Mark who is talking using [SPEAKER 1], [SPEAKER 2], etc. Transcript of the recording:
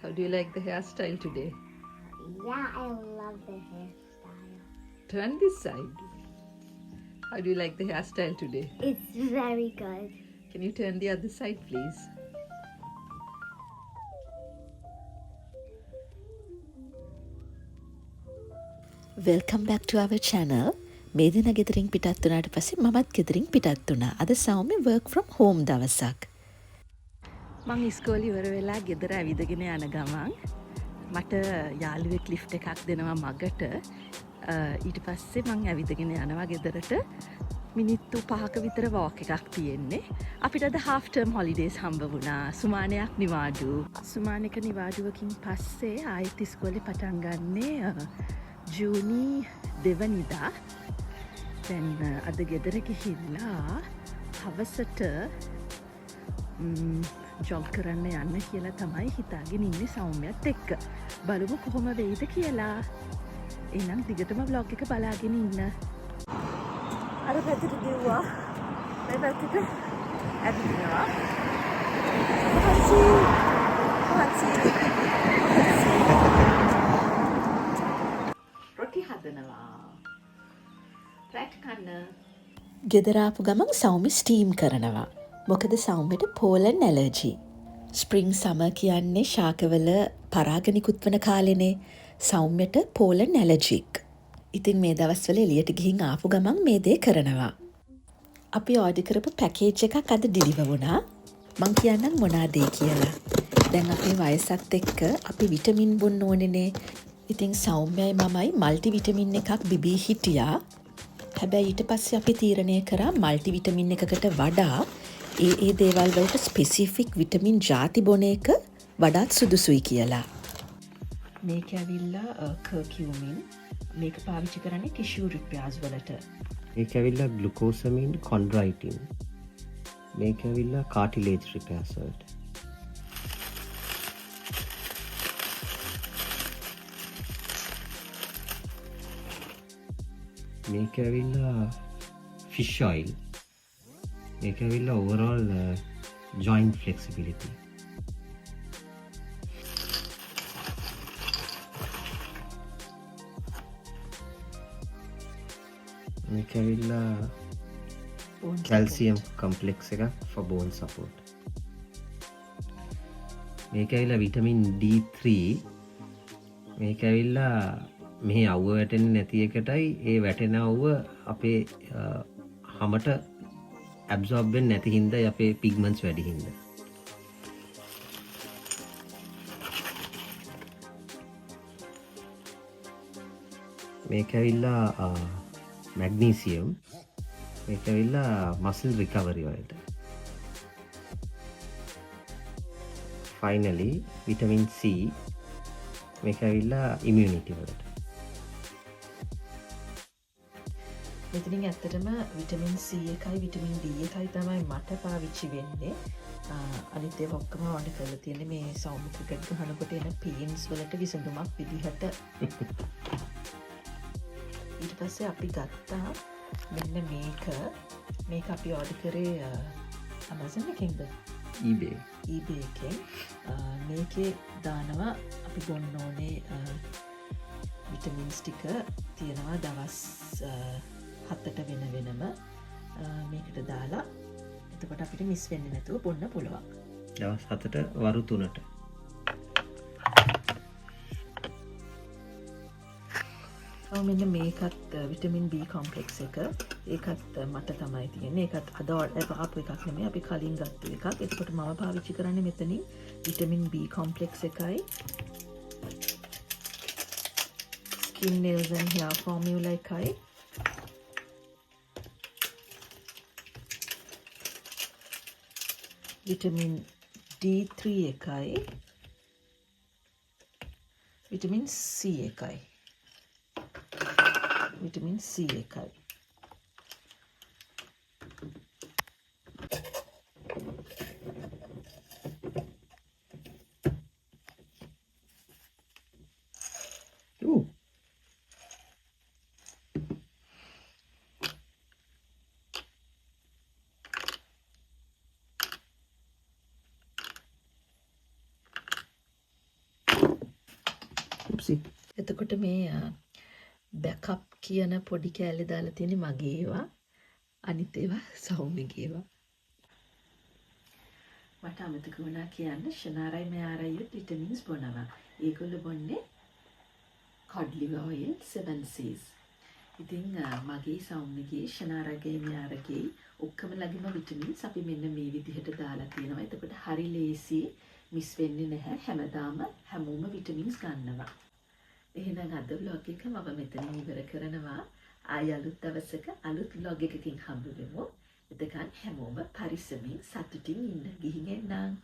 [SPEAKER 1] How do you like the hairstyle today?
[SPEAKER 2] Yeah, I love the hairstyle.
[SPEAKER 1] Turn this side. How do you like the hairstyle today?
[SPEAKER 2] It's very good.
[SPEAKER 1] Can you turn the other side, please?
[SPEAKER 3] Welcome back to our channel. මේ දින ගෙදරින් පිටත් වුණාට පස්සේ මමත් ගෙදරින් පිටත් වුණා. අද සෞම්‍ය work from home දවසක්.
[SPEAKER 4] මං ඉස්කෝලේ ඉවර වෙලා ගෙදර ඇවිදගෙන යන ගමන් මට යාළුවෙක් ලිෆ්ට් එකක් දෙනවා මගට. ඊට පස්සේ මං ඇවිදගෙන යනවා ගෙදරට. මිනිත්තු 5ක විතර වෝක් එකක් තියෙන්නේ. අපිට අද හාෆ් ටර්ම් හොලිඩේස් හම්බ වුණා. සුමානයක් නිවාඩු. සුමානක නිවාඩුවකින් පස්සේ ආයෙත් ඉස්කෝලේ පටන් ගන්නේ ජූනි දෙවනිදා. දැන් අද ගෙදර ගිහිල්ලා හවසට ජොග් කරන්න යන්න කියලා තමයි හිතාගෙන ඉන්නේ සෞම්‍යත් එක්ක. බලමු කොහොම වෙයිද කියලා. එහෙනම් දිගටම ව්ලොග් එක බලාගෙන ඉන්න. අර පැත්තට දිව්වා. මේ පැත්තට ඇවිදිනවා. මහන්සි. මහන්සි. රොටි හදනවා. රැට් කන්න.
[SPEAKER 3] ගෙදර ආපු ගමන් සෞම්‍ය ස්ටීම් කරනවා. මොකද සෞම්‍යට පෝලන් ඇලර්ජි. ස්ප්‍රින්ග් සමර් කියන්නේ ශාකවල පරාග නිකුත් වන කාලෙනේ. සෞම්‍යට පෝලන් ඇලර්ජික්. ඉතින් මේ දවස්වල එළියට ගිහින් ආපු ගමන් මේ දේ කරනවා. අපි ඕඩර් කරපු පැකේජ් එකක් අද ඩිලිවර් වුණා. මං කියන්නම් මොනාද ඒ කියලා. දැන් අපේ වයසත් එක්ක අපි විටමින් බොන්න ඕනේනේ. ඉතින් සෞම්‍යයි මමයි මල්ටි විටමින් එකක් බිබී හිටියා. හැබැයි ඊට පස්සේ අපි තීරණය කරා මල්ටි විටමින් එකකට වඩා ඒ ඒ දේවල් වලට ස්පෙසිෆික් විටමින් ජාති බොන එක වඩාත් සුදුසුයි කියලා.
[SPEAKER 4] මේක ඇවිල්ලා කර්කියුමින්. මේක පාවිච්චි කරන්නේ ටිෂු රිපෙයාර්ස් වලට.
[SPEAKER 5] මේක ඇවිල්ලා ග්ලුකෝසමින් කොන්ඩ්‍රයිටින්. මේක ඇවිල්ලා කාටිලේජ් රිපෙයාර්ස් වලට. මේක ඇවිල්ලා ෆිෂ් ඔයිල්. මේක ඇවිල්ලා ඕවරෝල් ජොයින්ට් ෆ්ලෙක්සිබිලිටි. මේක ඇවිල්ලා කැල්සියම් කම්ප්ලෙක්ස් එකක් for bone support. මේක ඇවිල්ලා විටමින් D3. මේක ඇවිල්ලා මෙහි අවුව වැටෙන්නේ නැති එකටයි ඒ වැටෙන අවුව අපේ හමට ඇබ්සෝබ් වෙන්නේ නැති හින්දායි අපේ පිග්මන්ට්ස් වැඩි හින්දා. මේක ඇවිල්ලා මැග්නීසියම්. මේක ඇවිල්ලා මසිල් රිකවරි වලට. Finally vitamin C. මේක ඇවිල්ලා ඉමියුනිටි වලට.
[SPEAKER 4] මෙතනින් ඇත්තටම විටමින් C එකයි විටමින් D එකයි තමයි මට පාවිච්චි වෙන්නේ. අනිත් ඒවා ඔක්කොම ඕඩර් කරලා තියෙන්නේ මේ සෞම්‍ය ක්‍රිකට් ගහනකොට එන පේන්ස් වලට විසඳුමක් විදිහට. ඊට පස්සේ අපි ගත්තා මෙන්න මේක. මේක අපි ඕඩර් කරේ Amazon එකෙන්ද?
[SPEAKER 5] eBay.
[SPEAKER 4] eBay එකෙන්. මේකේ දානවා අපි බොන්න ඕනේ විටමින්ස් ටික තියෙනවා දවස් 7ට වෙන වෙනම මේකට දාලා එතකොට අපිට මිස් වෙන්නේ නැතුව බොන්න පුළුවන්.
[SPEAKER 5] දවස් 7ට වරු 3ට.
[SPEAKER 4] ඔව්, මෙන්න මේකත් විටමින් B complex එක. ඒකත් මට තමයි තියෙන්නේ. ඒකත් අද ආපු එකක් නෙමෙයි, අපි කලින් ගත්ත එකක්. එතකොට මම පාවිච්චි කරන්නේ මෙතනින් විටමින් B complex එකයි skin nails and hair formula එකයි විටමින් D3 එකයි විටමින් C එකයි විටමින් C එකයි.
[SPEAKER 5] උප්සි.
[SPEAKER 4] එතකොට මේ බැකප් කියන පොඩි කෑල්ලේ දාලා තියෙන්නේ මගේ ඒවා. අනිත් ඒවා සෞම්‍යගේ ඒවා. මට අමතක වුණා කියන්න, ෂනාරයි මෙයාරයිත් විටමින්ස් බොනවා. ඒගොල්ලෝ බොන්නේ cod liver oil 7 Cs. ඉතින් මගේ, සෞම්‍යගේ, ෂනාරගේ, මෙයාරගේ ඔක්කොම ළඟම විටමින්ස් අපි මෙන්න මේ විදිහට දාලා තියෙනවා. එතකොට හරි ලේසි, මිස් වෙන්නේ නැහැ. හැමදාම හැමෝම විටමින්ස් ගන්නවා. එහෙනම් අද ව්ලොග් එක මම මෙතනින් ඉවර කරනවා. ආයි අලුත් දවසක අලුත් ව්ලොග් එකකින් හම්බ වෙමු. එතකන් හැමෝම පරිස්සමින් සතුටින් ඉන්න. ගිහින් එන්නම්.